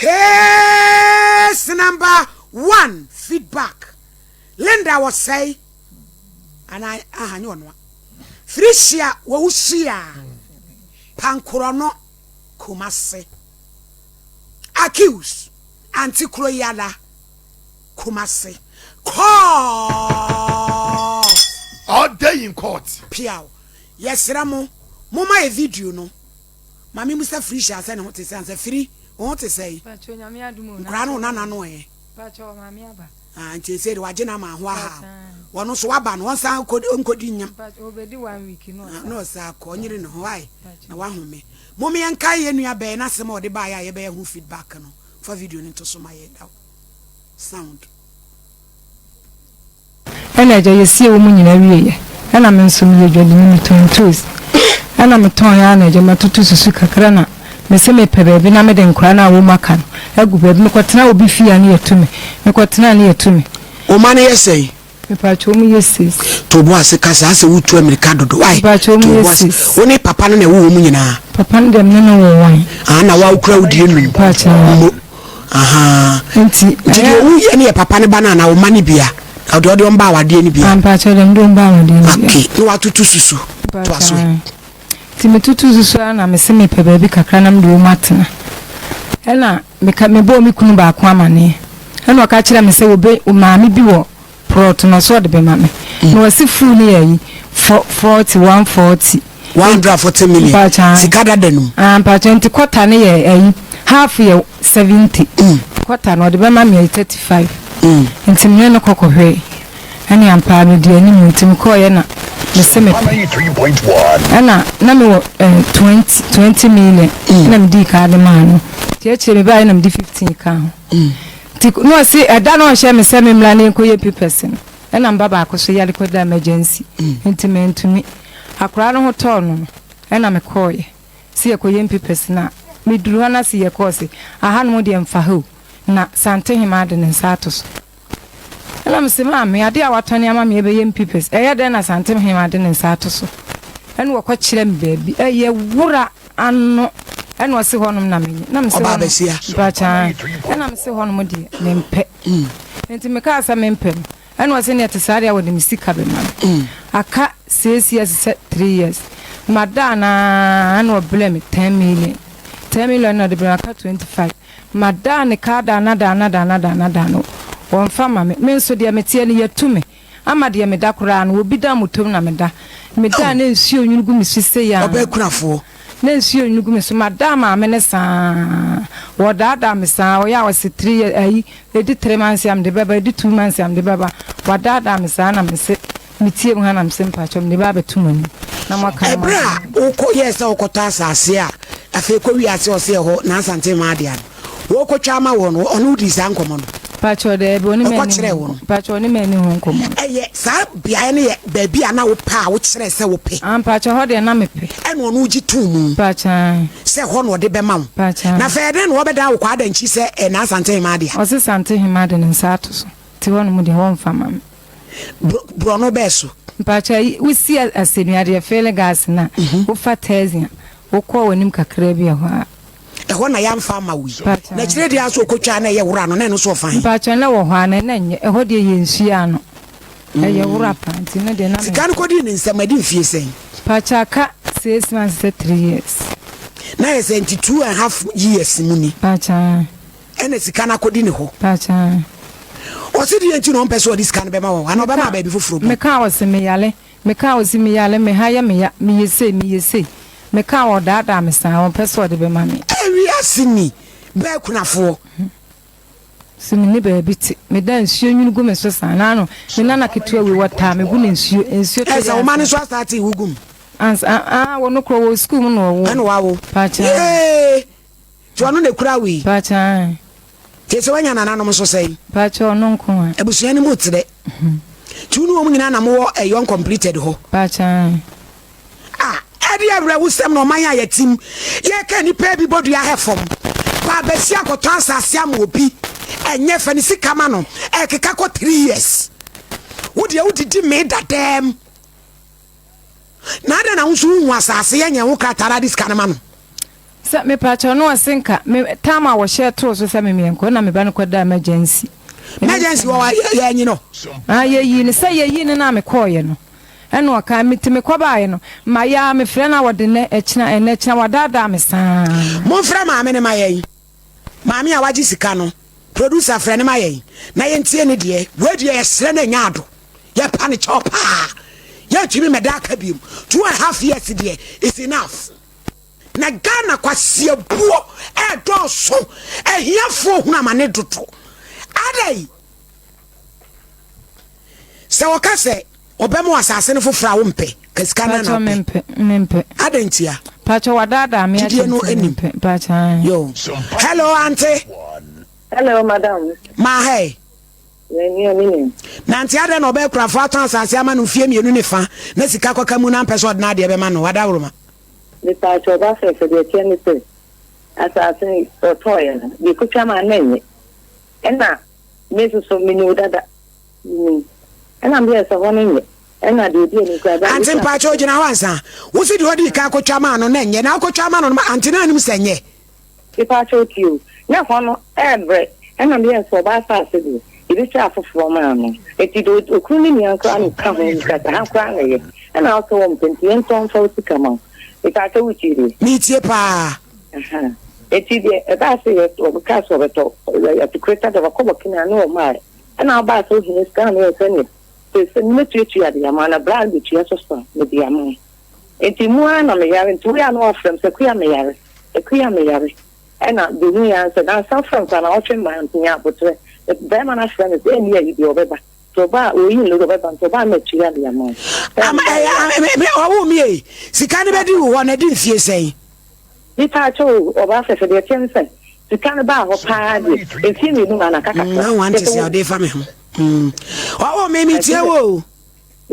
Case number one feedback Linda wɔsɛe anaa aha nyɛ ɔnoa Felicia wɔwusia Pankorɔno Kumasi Accuse Auntie Kuroyala Kumasi Court All day in court. Piaw yɛsrɛ mo momma yɛ video no. Ma me musa Felicia sɛ ne ho te sɛ ansa. Firi, wo ho te sɛn? Pacho, Nyame adom o. Nkoraa no wo nana no ɛ? Pacho, maame aba. Ah, nti ɛsei de wagye no ama ho ahaw. Wɔno nso waba no, ɔnsan nkɔdi nyam. Pacho, ɔbɛdi one week na ɔsan. Na ɔsan kɔ, ɔnyere ne ho ae, na wahome. Mom yɛnkae yɛn nua bɛɛ n'asɛm a ɔde baeɛ a yɛbɛyɛ ho feedback no. Fa video no nto so ma yɛn da sound. Ɛna agya yɛsiee wɔn nyinaa wieɛ ɛna me nso meyɛ dwadini metɔn ntoos ɛna metɔn ara na agya matoto susu kakra na mese mepɛ baabi na mede nkwadaa no a wɔn aka no agu baabi mekɔtena obi fie a ne yɛtu me mekɔtena a ne yɛtu me. Wo mma no yɛ sɛn? Mepakyɛ wɔn yɛ six. To bo ase kasa asɛ wotu amirika dodo why? Mepakyɛ wɔn To yɛ bo ase. six. Wo ne papa no na ɛwo wɔn nyinaa? Papa no deɛ me ne no wɔ one. Ah na wo a wokura wo deɛ num. Mepakyɛ. Mo. Ahaa. Nti Nti deɛ ɛyɛ. ɔwu yɛ no yɛ papa no ba no anaa wo mma no bia? Na deɛ ɔde wɔn ba awadeɛ no bia? Ah mpakyɛ deɛ mede wɔn ba awadeɛ no bia. Okay, na watoto susu. Toa so ɛ. Mpakyɛ. Nti metoto susu ara na mese mepɛ baabi kakra na mede wɔn atena. Ɛna meka mebɔɔ me kunu baako amaneɛ. Ɛna ɔka kyerɛɛ me sɛ obe maame bi wɔ prɔt no ɔsɛ ɔde bɛma me. Na ɔse full no yɛ ayi fɔ 40 140. 140 million Mpakyɛ. Sika dada no mu. Ah mpakyɛ nti kɔta no yɛ ayi half yɛ 70 kɔta no ɔde bɛma me ayi 35 nti me ne no kɔ kɔhwɛɛ ɛne ampaa me di anim nti me kɔɔyɛ na me se me pɛ ɛna na me wɔ eh, 20 20 million ɛna me dii kaa de maa no nti akyire me baeɛ na me de 15 kaa ho nti na ɔse ɛda na ɔhyɛ me sɛ me mmra na yɛnkɔyɛ papers no ɛna mba baako so yare kɔda emergency nti mantumi Akwadaa no ho tɔɔ no no, ɛna me kɔɔeɛ se yɛkɔyɛ mpipɛs na me duru hɔ na se yɛkɔɔ se ahanom deɛ mfa ha o na Santehemaa de ne nsa ato so. Ɛna me se maame adeɛ a watɔne ama me ɛbɛyɛ mpipɛs ɛyɛ dɛn na Santehemaa de ne nsa ato so? Ɛna wɔkɔ kyerɛ me baabi ɛyɛ wura ano ɛna ɔse hɔnom na menye na me se Ɔbaa hɔnom basia. mpakyɛw ɛna me se hɔnom deɛ mempɛ nti mekaa sɛ mempɛ no Ɛna ɔse neɛ ɛte saa deɛ wɔde me sika bɛma me. Aka seesei asi sɛ 3 years. Mada no ara ɛna ɔbrɛɛ me 10 million. 10 million na ɔde brɛɛ me, aka 25. Mada ne kaa da no da no da no da no da no wɔmfa ma me. Me nso deɛ meteɛ no yɛatu me ama deɛ meda koraa no obi da motom na meda. Meda a na nsuo nwunu gu me so sei ara. Ɔbaa kunafoɔ. Na nsuo nwunu gu me so. Mada maame no saa. Wɔdaadaa me saa. Ɔyɛ a ɔse 3 years ayi Edi 3 months a mede bɛba, edi 2 months a mede bɛba. Wadaadaa me saa na mese metie mu ha na mese mpakyɛw mede ba abɛto mo anim na moaka no Ɛberɛ a moabrɛ me. wokɔ yɛɛ sɛ wokɔtɔ asase a afei kɔ wie ase ɔse ɛhɔ na Asante mmaa dea no wɔkɔtwa ama woɔ no ɔne wo dii saa nkɔmmɔ no? Mpakyɛw daabi ɔne me Ɔkɔ anni kyerɛɛ ho wo no? nkɔmmɔ. Mpakyɛw ɔne me anni ho nkɔmmɔ no. Ɛyɛ saa beaeɛ no yɛ baabi a na wopɛ a wokyerɛɛ sɛ wopɛ? Ah mpakyɛw hɔ deɛ na mepɛ. Ɛna ɔno wogye too mu? Mpakyɛw ae. Sɛ hɔ na ɔde bɛma wo. Mpakyɛw. Na afei ɛdɛn na wɔbɛdan wo kwaadankyi sɛ ɛyɛ n'Asante hemaa dea? Ɔse Sante hemaa de ne nsa ato so nti hɔ nom deɛ wɔnfa ma me. Bro borɔno bɛɛ so? Mpakyɛw yi wo si asɛnua deɛ fele gas no a wo fa taxi a wo kɔ w'anim kakra bi ɛhɔ a. Ɛhɔ na yɛamfa ama wo yi. Mpakyɛw. Na akyire deɛ nso ɔkɔtwaa na ɛyɛ wora no na ɛno nso ɔfa he? Mpakyɛw na ɛwɔ hɔ a na na ɛnyɛ ɛhɔ deɛ yɛ nsuo ano ɛyɛ wora paa nti no deɛ na me. Sika no kɔdii ne nsam adi mfie sɛn? Mpakyɛw aka 6 months sɛ 3 years. Na ayɛ sɛ nti 2½ years mu ni. Mpakyɛw. Ɛna sika no akɔdi ne hɔ. Mpakyɛw. Ɔse deɛ nti na ɔmpɛ sɛ ɔde sika no bɛma wɔ anaa ɔbɛma baabi foforɔ bi. Meka ɔse meyale, meka ɔse meyale, me ha yɛ me ya, meyɛ sei, meyɛ sei. Meka ɔdaadaa me saa, ɔmpɛ sɛ ɔde bɛma me. Ewiase ni, bɛɛ kunafoɔ. So menni baabi te. Meda nsuo nwunu gu me so saa. Naano, me nana ketewa wei, wɔtaa me gu no nsuo, nsuo tɔ Ɛsɛ yi wo ma no ansa. nso asate wo gum. Ansa, ah, ah, wɔno korɔ wɔ sukuu mu na ɔwɔ. Ɛna wawo. Pakyɛ. Yee! Nti ɔno na ekura wei. Pakyɛ. Te sɛ wanya nananom nso sɛn? Pakyɛ ɔno nko a. Abusua no mu trɛ. Nti wo ne wɔn nyinaa na mowɔ ɛyɔ uncompleted hɔ. Pakyɛ. Ah, ɛde awerɛhosɛm na ɔman a yɛte mu yɛka nnipa bi bɔ dua hɛ fam. Baabasi akɔtɔ asase ama obi, ɛnyɛ fɛ ne sika ma no, ɛkeka kɔ 3 years. Wo deɛ wodidi mee dadaam. Na adɛn na wo nso wohu asase yɛnyɛ ho krataa de sika no ma no? Sɛ mepakyɛw na ɔse nka me time a wɔhyɛ too so sɛ me meɛnkɔ na me ba no kɔdaa emergency. Emergency wɔ hɔ a yɛanyi no. Ah yɛyii no sɛ yɛyii no na mekɔɔyɛ no ɛna ɔkaa me nti mekɔbaeɛ no mayɛ a mefrɛ no a wɔde nnɛ ɛkyena ɛnnɛ ɛkyena wadaadaa me saa. Monfrɛ maame no ma yɛn. Maame a wagye sika no, producer frɛ no ma yɛn na yɛntie ne deɛ. Wei deɛ yɛsrɛ no ɛnyɛ ado. Yɛpa no kyɛw paa. Yɛntumi mmɛda aka biom. 2½ years deɛ is enough. Na Ghana kwasiabuo ɛɛdɔɔso, ahiafoɔ hunu amane dodo. Adɛn? Sɛ wɔka sɛ ɔbɛma wo asase no foforɔ a wompɛ, ka sika no na wopɛ. Mempɛ. Adɛn ntia? Pakyɛ wadaadaa me akyɛ nti mempɛ. Pakyɛ. Yo. Hello, auntie. Hello, madam. Ma hey. Na nti adɛn na ɔbɛyɛ kurafoɔ atɔn asase ama no mfie mmienu ne fa na sika kɔka mu na mpɛ sɛ ɔde n'adeɛ bɛma no wadaworoma. Mepaakyɛw ba fɛfɛ deɛ ɛteɛ ne sɛ asaase no ɔtɔɔeɛ no deɛ ɛkɔtwa maa no ɛnyɛ ɛna me nso so menim wo dada menim ɛna meyɛɛ sɛ hɔ no nyɛ ɛna deɛ ɛdi anim koraa Ante mpaakyɛw gyina hɔ ansa wo se deɛ ɔdii kan kɔtwa maa no na ɛnyɛ na wokɔtwa ma no no ante na anim sɛ ɛnyɛ. Mepaakyɛw tie o, na hɔ no ɛɛbrɛ ɛna meyɛɛ sɛ ɔbaa asaase deɛ yɛbɛtwa afoforɔ maa no nti deɛ okunu ne nua koraa no ka ho bi koraa sɛ ha koraa na ɛyɛ ɛna wosɛ wɔmpɛ nti yɛntɔn mfa wo sika ma wo mepaakyɛw wotie deɛ. Metie paa. Ahaa nti deɛ ɛbaa sɛ yɛ wɔkaa sɛ wɔbɛtɔ atikureta deɛ wɔkɔ bɔkena ne wɔmaɛ ɛna wobaa sɛ wohia sika na meyɛɛ sɛneɛ sɛ mɛtuatua de ama na bra no bɛtua so so a mede ama wo Nti mu ara na meyare nti woyɛ a na wafrɛ me sɛ Akua meyare, Akua meyare ɛna deɛ ɔhu yɛ ara ne sɛ nansa frɛ me koraa naawɔtwe mmaa nti nya aboterɛ barima no afrɛ me sɛ ɛnni ayi deɛ ɔbɛba nti ɔba a ɔyi nnuro ɔbɛba nti ɔba a na matua de ama wo. Ama ɛyɛ a me me ɔwoo me ei sika no bɛdi wo hɔ na ɛdi mfie sɛn? Mepaakyɛw o ɔbaa fɛfɛ deɛ ɛteɛ ne sɛ sika no baa hɔ paa deɛ mfie mmienu maa no aka kakra. Na wante sɛ ɔde fa me ho. Ɔwoo me metie wo o.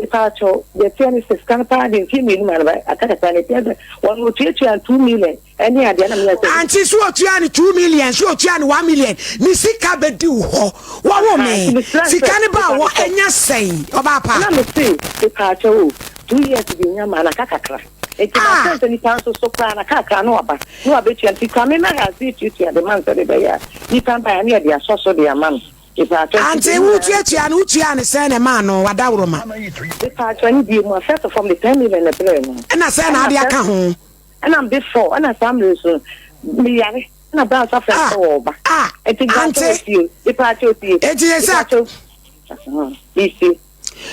Mepaakyɛw, deɛ ɛteɛ ne sɛ, sika no paa deɛ mfeɛ mmienu maa no ba aka kakra, na ɛteɛ sɛ wɔn wɔtuatua no 2 million ɛne adeɛ na meyɛ sɛ. Auntie so otua ne 2 million so otua ne 1 million ne sika bɛdi wo hɔ wɔwo me sika ne ba wɔ ɛnya sɛn ɔbaa pa. Na me se mepaakyɛw o 2 years de nya maa no aka kakra nti ma sɛ sɛ nipa nso so koraa na kakra no waba na wabɛtua nti kura me na ha ase tuatua de ma no sɛ de bɛyɛ a nipa ba a ne yɛde asɔ so de ama no. Ante wo tuatua no wo tuaa no sɛn na ɛmaa no wadaworoma. Mepaakyɛw ne bie mu a first of all mede 10 million na ɛbrɛɛ no. Ɛna sɛn na ade aka ho. Ɛna mede four ɛna saa mmerɛ nso no me yare ɛna bra nso afrɛ me sɛ wɔɔba. Ah Ante. Mepaakyɛw tie mepaakyɛw tie. Eti yɛ sɛ. Mepaakyɛw mesie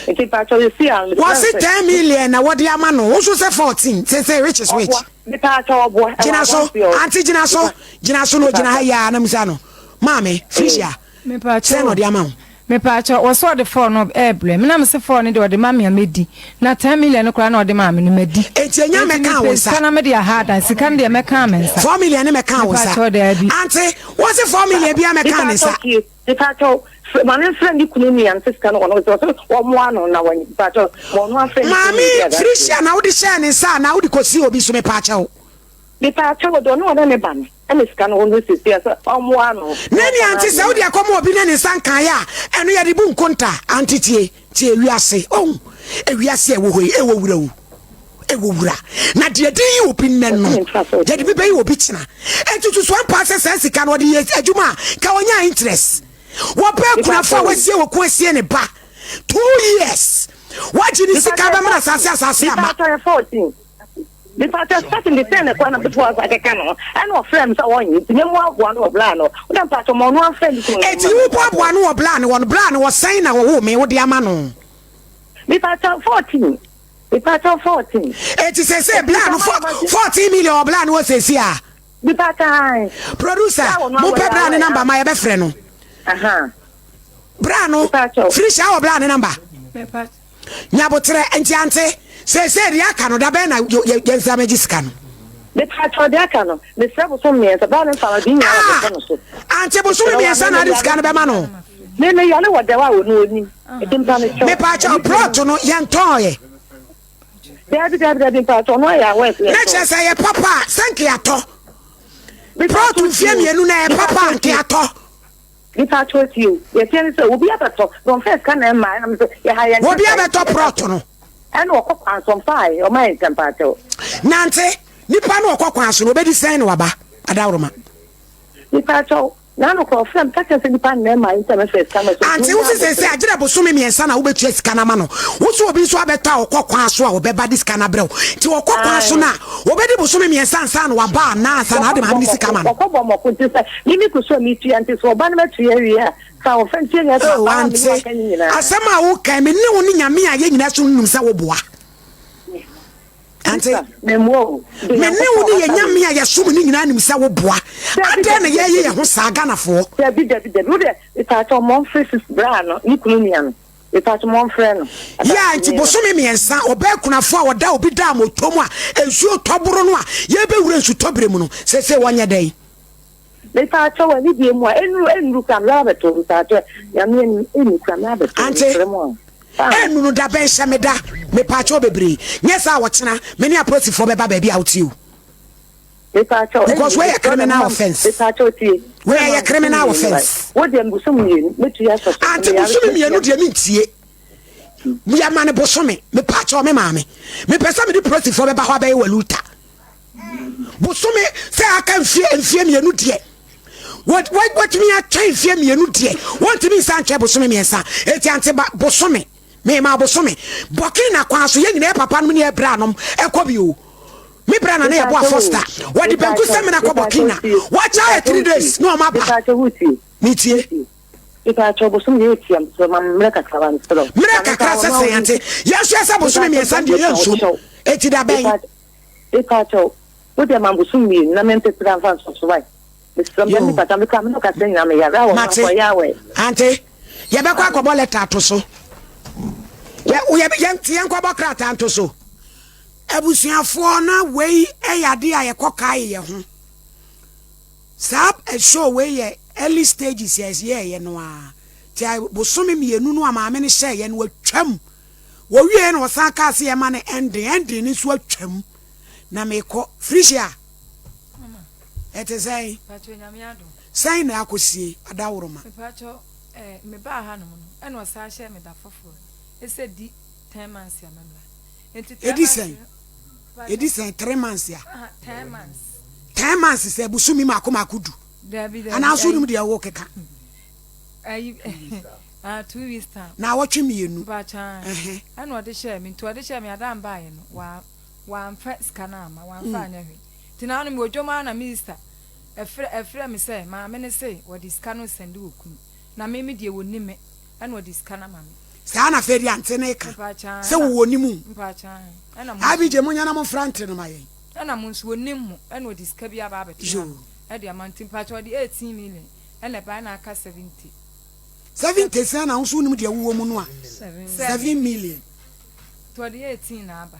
nti mepaakyɛw yɛ sie a mesrɛ Wɔse 10 million na wɔde ama no wo nso sɛ 14 sese which is which. Ɔboa mepaakyɛw ɔboa. Gyina so ante gyina so gyina so na ogyina ha yi a na musa no maame Felicia. Sɛn na ɔde ama wo? Mepaakyɛw, wɔse ɔde four no ɛɛbrɛ me na mese four no deɛ ɔde ma me a mɛdi, na 10 million no koraa na ɔde maa me no madi. Enti enya Enti mɛkaa wo mepɛ nsa? sika na mede aha adan, sika no deɛ mɛkaa me nsa. 4 million no mɛkaa wo nsa? Mepaakyɛw, daabi. Ante, wɔse 4 million biara mɛkaa ne nsa. Mepaakyɛw tie, mepaakyɛw, frɛ, ma no mfrɛ ne kunu nua no sɛ sika no wɔ no, ɔse wɔmmoa no na wɔn, mepaakyɛw, ma ɔno amfrɛ ne kunu Maame nua bi adanseɛ. Felicia na wode hyɛɛ ne nsa anaa wode kɔsii obi so mepaakyɛw? Mepaakyɛw, deɛ ɔne ɔne ne ba no. Ɛna sika no wɔ no sisi a sɛ ɔmoa no. Ne nea nti sɛ wode ɛkɔma obi na ne nsa nkaeɛ a, ɛno yɛde bu nkonta. Auntie tie, tie ewiase, ohu, ewiase a ɛwɔ hɔ yi, ɛwɔ wura o, ɛwɔ wura. Na deɛ yɛde yi obi nnɛ no, yɛde bi bɛyi obi kyena. Enti susu ampa sɛ saa sika no ɔde yɛ adwuma a, ka ɔnya interest. Wɔpɛ akunafo a wasie wɔ ko asie ne ba 2 years. Wagye ne sika bɛmena asase asase ama. Mepakyɛ starting de sɛn na kwan na before ɔsa keka no ɛna ɔfrɛ me sɛ ɔnyɛ nti me mmoaboa no wɔ bla no wodɛ mpakyɛ ma ɔno amfrɛ ne kunu no Eti wo boaboa no wɔ bla no wɔ no bla no wɔ sɛn na wɔwoo me wode ama no. Mepakyɛ 14 mepakyɛ 14. Eti sese bla no 14 million wɔ bla no wɔ sese a. Mepakyɛ ae. Producer mo pɛ bla ne number ma yɛbɛ frɛ no. Bra no Felicia wɔ bla ne number. Nyaboterɛ nti ante seesei deɛ aka no da bɛn na yɛnsan mɛgye sika no. Mepaakyɛw deɛ aka no mesrɛ bosom mmiɛnsa baa ne mfa no de nyinaa wɔ bɛtɔ no so. Ante bosom mmiɛnsa na ade sika no bɛma no. Me me yare wɔ dɛw a ɔno onim nti mpa me kyɛw. Mepaakyɛw plot no yɛntɔn ɛ. Daabi daabi daabi mpaakyɛw ɔno ayɛ aware sɛ yɛntɔn. Na kyerɛ sɛ ɛyɛ papa a sɛ nka yɛatɔ. Plot mfie mmienu na ɛyɛ papa a nka yɛatɔ. Mepaakyɛw tie o, deɛ ɛteɛ ne sɛ obi abɛtɔ na ɔmfaa sika na ɛmmaa ɛna mesɛ yɛha yɛn Obi abɛtɔ prɔt no. Ɛna ɔkɔ kwan so ɔmfaae, ɔma yɛn sika mpaakyɛw. Nante. Nipa no ɔkɔ kwan so no ɔbɛdi sɛn na waba adaworoma. Mepaakyɛw, N'ano koraa ɔfrɛ me ka kyerɛ sɛ nipa nnɛ mma nti a mɛfrɛ sika no so. Ante wo se seesei agyerɛ bosome miensa na wobɛtua sika no ama no, wo se obi nso abɛtɔ a ɔkɔ kwan so a ɔbɛba de sika no abrɛ wo, nti ɔkɔ kwan so no a ɔbɛdi bosome miensa ansa na waba anaa ansa na wode maame no sika ama no? Wɔkɔ bɔ mmɔko nti sɛ me me kusu a metua nti sɛ ɔba no matua awie a fa ɔfrɛ nti anya sɛ Oh aba a me ne ante, waka ne nyinaa. asɛm a woka yi me ne wo ne Nyame a yɛn nyinaa som no nim sɛ woboa. Ante, me ne wo ne yɛn Nyame a yɛsom no nyinaa nim sɛ woboa. Adɛn na yɛyɛ yɛn ho saa Ghanafoɔ? Dabi dabi dabi wo deɛ mepaakyɛw mɔmfrɛ sis braa no ne kunu nua no mepaakyɛw mɔmfrɛ no. Yeah nti bosome miensa ɔbaa kunafo a ɔda obi da moto mu a nsuo tɔ boro no a yɛbɛwura nsutɔ berɛ mu no seesei wɔnyɛ dɛn? Mepaakyɛw anidie mu a ɛnuru ɛnuru koraa mebɛba abɛto mepaakyɛw nyame anim ɛnuru koraa mebɛba abɛto Ante mesrɛ mo a. ɛnuru da bɛn hyɛ me da mepaakyɛw bebree nyɛ saa a ɔkyena me ne apolisifoɔ bɛba baabi a wote o Mepaakyɛw because ɛnuru wei yɛ mesrɛ na criminal mma offence mepaakyɛw tie wei na ɛyɛ ma bosom criminal mmienu wae offence wo deɛ bosom mmienu mɛtua asɔ so Ante meyare bosome mmienu mɛtua deɛ mentie yɛma no bosome mepaakyɛw me maame mepɛ sɛ mede polisifoɔ bɛba hɔ abɛyɛ waluta Bosome sɛ aka mfie mfie mmienu deɛ wɔtumi atwɛn mfie mmienu deɛ wɔntumi nsa ntwɛn bosome mmiɛnsa eti ante ba bosome mema bosome Burkina kwan so yɛn nyinaa yɛ papa nom ne yɛ bra nom ɛkɔ bi o me bra na ne yɛ bɔ afɔsta wɔde banku sɛmina kɔ Burkina wɔkyɛ ayɛ 3 days na wɔn aba metie mmerɛ kakra sɛ sɛn ante yɛn nso yɛ sɛ bosome mmiɛnsa deɛ yɛ nsom eti da bɛn. Mepakyɛw, wo deɛ ma bosom mmienu na mempepra mfa nsɔ so wae. Mesrɛ mo, Yoo. mepakyɛw, me koraa me ne wo kasa nyinaa meyare a wɔn Mate. akɔ yɛ awɛ. Ante, yɛbɛkɔ akɔbɔ lɛta ato so. Yɛ, yɛ, yɛn, nti yɛnkɔbɔ krataa nto so. Abusuafoɔ, na wei yɛ adeɛ a yɛkɔ kae yɛ ho. Saa show wei yɛ early stages a yɛyɛeɛ no ara. Nti bosome mmienu no a maame no hyɛeɛ no atwam. Wɔwieɛ na wɔsan kaa sɛ yɛma no ending, ending no nso atwam na mekɔ. Felicia, ɛte sɛn? Sɛn na akɔsie adaworoma? Mepakyɛ eh, mebaa hanom no ɛna ɔsan hyɛɛ me da foforɔ ɛsɛ di ten months a mɛmla. Nti ten Ɛdi months sɛn? no Ɛdi sɛn? Three months a? Aha, 10 months. 10 months sɛ bosome mako mako du. Dabi dabi. Anaa nso wonim deɛ wokeka? Ayi ah 2 weeks time. Naawɔtwe mmienu. Mpakyɛ Ɛhɛ. ɛna ɔde hyɛɛ me nti ɔde hyɛɛ me ada mbaeɛ no wa wamfa sika no amma wamfa anyɛ hwee nti na ano mewɔ dwom ara na minister ɛfrɛ ɛfrɛ me sɛ maame no se wɔde sika no sɛnde wɔ kunu na me me deɛ wɔnni me ɛna ɔde sika no ama me. Saa na afei deɛ ante ne ka Mpakyɛ sɛ ɛna wowɔ ne mu. mpakyɛ ɛna mo Abigye nso monyɛ na momfra nte no ma yɛn. ɛna mo nso wɔnim mo ɛna ɔde sika bi aba abɛto ha Yoo. ɛde ama nti mpakyɛ ɔde 18 million ɛna ɛbaeɛ na aka 70. 70 sɛn na wo nso wonim deɛ wowɔ mu no a 7 million. Nti ɔde 18 na aba.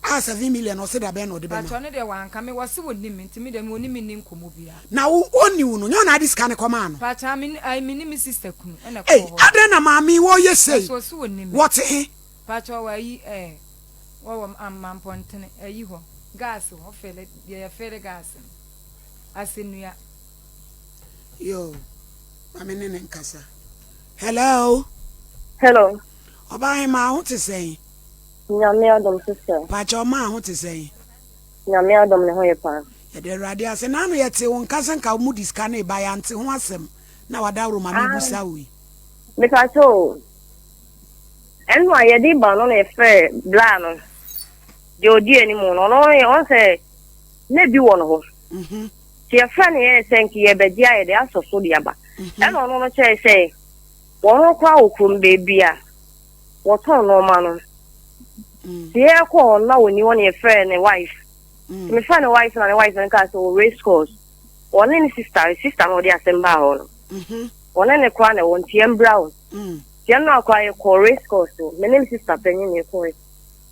A 7 million ɔse da bɛn na ɔde bɛma? Mpakyɛ ɔno deɛ wanka me wɔse wɔnim me nti me deɛ me wɔne me nni nkɔmmɔ biara. Na wo ɔnni wo no nyɛ ɔna ade sika no kɔmaa no? Mpakyɛ me ayi me ne me sister kunu ɛna Ei ɛkɔɔ hɔ. adɛn na maame yi wɔyɛ sei? Ɛso ɔse wɔnim me. Wɔte he? Mpakyɛ ɔwɔ ayi ɛɛ wɔwɔ Mampɔntene ayi hɔ gas hɔ fele deɛ yɛfele gas no asɛnnua. Yoo ma me ne ne nkasa. Hello. Hello. Ɔbaahemaa ho te sɛn? Nyame adom sister. Mpakyɛ ɔmaa ho te sɛn? Nyame adom ne ho yɛ paa. Yɛde Awurade ase. Naano yɛtee wo nka sɛ nka mo de sika no reba yɛante ho asɛm na wadaworo ma mebusa wo yi. Mepakyɛ o. Ɛno a yɛde ba no na yɛfrɛ bla no. Deɛ ɔdi anim no ɔno ɔn sɛ na bi wɔ no hɔ. Nti yɛfrɛ no yɛɛ sɛ nka yɛbɛgye ayɛ de asɔ so de aba. Ɛna ɔno no kyerɛ sɛ wɔn koraa wɔ kurom baabi a wɔtɔn nneɛma no. Nti yɛkɔ hɔ no na wɔni hɔ na yɛfrɛ ne wife. Nti mefrɛ ne wife na ne wife no kaa sɛ wɔ race course. Wɔne ne sister, sister no ɔde asɛm baa hɔ no. Wɔne ne koraa na ɛwɔ nti yɛmbra hɔ. Nti ɛno akora yɛkɔɔ race course o. Me ne me sister panyin na yɛkɔe.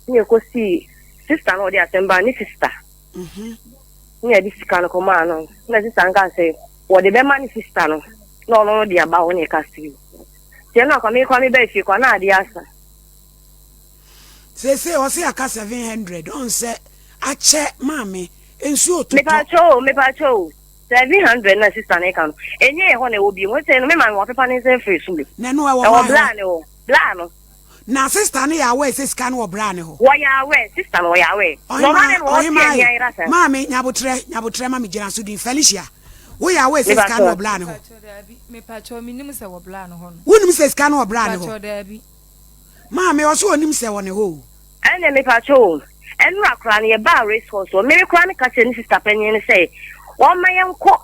Ne yɛkɔsii sister no ɔde asɛm baa ne sister. Ne yɛde sika no kɔmaa no. Na sister no kaa sɛ wɔde bɛma ne sister no na ɔno no de aba hɔ ne yɛka sii. Nti ɛno akora mekora mebaa fie koraa na adeɛ asa. Seesei ɔse aka 700 ɔn sɛ akyɛ maame nsuo totɔ. Mepakyɛ o, mepakyɛ o. 700 na sister ne ka no. Ɛnyɛ yɛ hɔ na ɛwɔ bio. Sɛ no me maame wapepa ne nsa afiri so bi. Na ɛno ɛwɔ Ɛwɔ hwan bla hɔ? ne hɔ. Bla no. Na sister no yɛ aware sɛ sika no wɔ braa no hɔ? Wɔyɛ aware, sister no wɔyɛ aware. Na ɔma ne no ɔte Ɔhemaa ani ayera saa. Maame, nyabotrɛ, nyabotrɛ ma me gyina so din. Felicia, woyɛ aware sɛ sika no wɔ braa no hɔ? Mepakyɛw daabi, mepakyɛw mennim sɛ wɔ braa no hɔ no. Wonnim sɛ sika no wɔ braa no hɔ? Mepakyɛw daabi. Maame, ɔse ɔnim sɛ wɔ ne hɔ o. Ɛnneɛ mepakyɛw o, ɛnora koraa no yɛbaa race course hɔ, me koraa meka kyerɛɛ ne sister panyin no sɛ wɔmma yɛnkɔ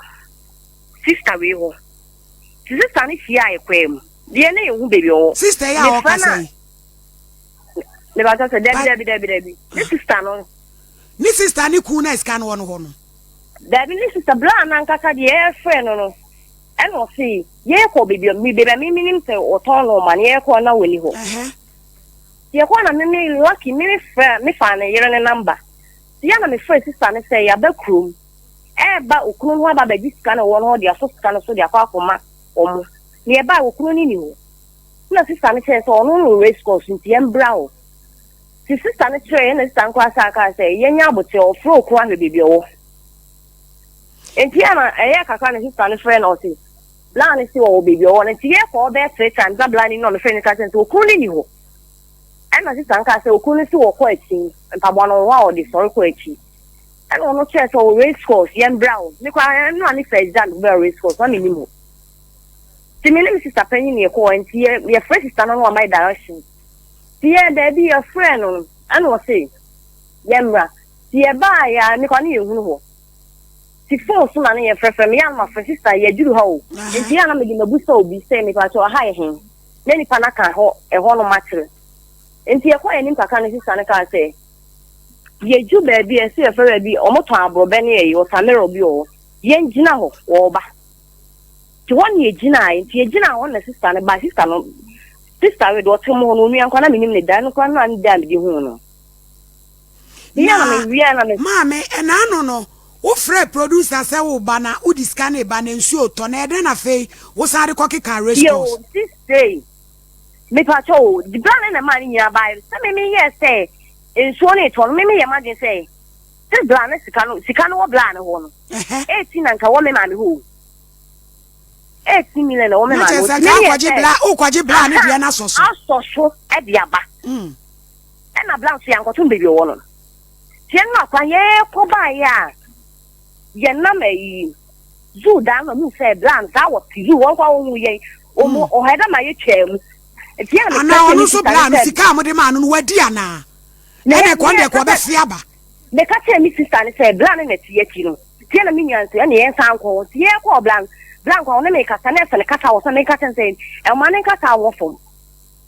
sister wei hɔ. Nti sister no hyiaa yɛ kwan mu. Deɛ na yɛnhu baabi ɔwɔ. Sister yi a ɔkasa yi. Mepakyɛw sɛ dabi dabi dabi dabi. Ne sister no. Ne sister ne kun na sika no wɔ no hɔ no. Dabi ne sister bla nankasa deɛ yɛfrɛ no no ɛna ɔse yɛkɔ baabi a baabi a me menim sɛ ɔtɔn nɔɔma no yɛkɔ na wɔni hɔ. Yɛkɔ na me me lucky me me frɛ me fa ne yere ne number. Yɛ na me frɛ sister no sɛ yɛaba kurom ɛɛba okunu no ho aba abɛgye sika no wɔ no hɔ de asɔ sika no so de akɔ akɔma wɔn. Na yɛbae okunu no nni hɔ. Nna sista no kyerɛɛ sɛ ɔno no race course nti yɛmbra hɔ. Ntsi sista no kyerɛɛ nna sista no koraa san kaa sɛ yɛnyɛ aboterɛ ɔfrɛ okunu ahwɛ beebi ɔwɔ. Ntsi ana ɛyɛɛ kakra na sista no frɛɛ no ɔse bla no se ɔwɔ beebi ɔwɔ no ntsi yɛkɔ hɔ bɛyɛ three times na bla no na ɔno frɛ no ka kyerɛ no sɛ okunu no nni hɔ. Ɛna sista no kaa sɛ okunu no se wɔkɔ akyi mpaboa no ɔwɔ hɔ a ɔde sɔre kɔ akyi. Ɛna ɔno kyerɛɛ sɛ ɔwɔ race course yɛmbra hɔ. Me koraa ɛno a ne first day a mebɛɛ race course na mennim hɔ. Nti me ne me sista panyin na yɛkɔɔ nti yɛ yɛfrɛ sista no na wama yɛ direction. Nti yɛ baabi yɛfrɛ no no ɛna ɔse yɛmmra. Nti yɛbaa yɛ a mekɔ ne yɛhunu hɔ. Nti phone so na ne yɛfrɛfrɛ me yɛ a na mafrɛ sista yɛaduru ha o. Nti yɛ a na mede mabusa obi sɛ mepakyɛw aha yɛ he na nipa no aka hɔ ɛhɔ nom akyerɛ. Nti yɛkɔɔ yɛn anim kakra na sista no kaa sɛ yɛduru baabi a ɛsɛ yɛfrɛ baabi wɔtɔn aborɔbɛ ne ɛyi watermelon bi wɔ hɔ yɛngyina hɔ wɔreba. Nti hɔ na yɛgyinaeɛ, nti yɛgyinaa hɔ na sista no bae, sista no, sista wei deɛ ɔte mo hɔ no, onua nkwa na menim ne da, ɛno koraa no a ne da a mede huu no. Na maame, ɛna ano no, wofrɛ producer sɛ woba na wode sika no reba na nsuo retɔ na ɛdɛn na afei wosan de kɔkeka race course? Yo, sista yi, mepakyɛ o, bra ne na maa ne nyinaa baeɛ, sɛ me meyɛɛ sɛ nsuo no retɔ no, me meyɛ m'adwene sɛ, sɛ bra ne sika no, sika no wɔ bra ne hɔ no, 18 na nka wɔ me maame hɔ o. 18 million na wɔ me maame hɔ. Na kyerɛ sɛ nka wokɔgye bla wokɔgye bla ne deɛ no asɔ so. Asɔ so de aba. Mm. Ɛna bla nso yɛankɔto no baabi ɔwɔ no. Tiɛ no akwa yɛkɔ baeɛ a yɛnam ayi zoo daa na mu sɛ bla no saa wɔ te zoo wɔn kɔ a wɔn yɛn wɔn ɔhɛ dɛ ma yɛtwaa mu. Tiɛ na meka kyerɛ ne sista no sɛ sika a mode maa no no wadi anaa? Ɛna ɛkɔ deɛ kɔ ɔbɛfe aba. Meka kyerɛɛ me sista no sɛ bra no na ɛte akyi no, tie na me nua nso ɛne yɛn san nkɔ hɔ. Nti yɛkɔɔ bra no, bra nkɔ ɔne me kasa na ɛsɛ ne kasa wɔ sɛ meka kyerɛ no sɛ ɛma ne nkasa wɔ fam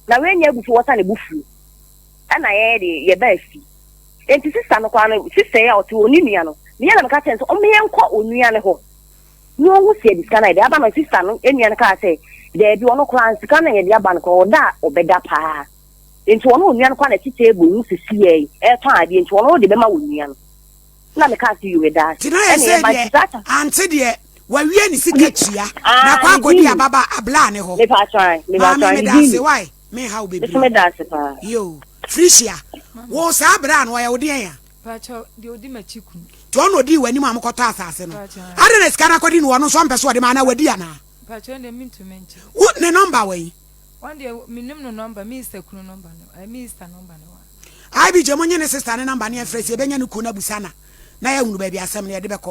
na wei nyɛ abufuo wɔ sa ne bo fuo. Ɛna yɛyɛ de yɛbaa fi. Nti sista no koraa no, sista yi a ɔte hɔ ne nua no, meyɛ na meka kyerɛ no sɛ ɔmo yɛnkɔ onua no hɔ na ɔhu sɛ yɛde sika no a yɛde aba no. Sista no nua no kaa sɛ daabi ɔno koraa sika no a yɛde aba no koraa ɔda a ɔbɛda paa. Nti ɔne onua no kɔ na ɛte table ho sisiɛ yi ɛretɔn adeɛ nti ɔno de bɛma onua no na me kaa sɛ yoo meda ase. Nti na yɛ sɛ deɛ ante deɛ wawie ne sika tua na kɔ akɔdi ababa ablaa ne hɔ. Maame meda ase wai me ha wo bebree. Yoo Felicia wo saa braa no ɔyɛ wo deɛn a. Pakyɛw deɛ odi m'akyi kunu. Nti ɔno odii w'anim a mokɔtɔ asase no adɛn na sika no akɔdi no ɔno nso ɔmpɛ so ɔde ma anaa wadi anaa. Pakyɛw deɛ mentumi nkyerɛ. Wo ne nɔmba wɔ yi. Wɔn deɛ menim no nɔmba me sister kunu nɔmba no me sister nɔmba no wa. IBJ mo nye ne sister ne nɔmba ne yɛn frɛ sɛ yɛbɛnya ne kunu abusa na na yɛahunu baabi asɛm no yɛde bɛkɔ.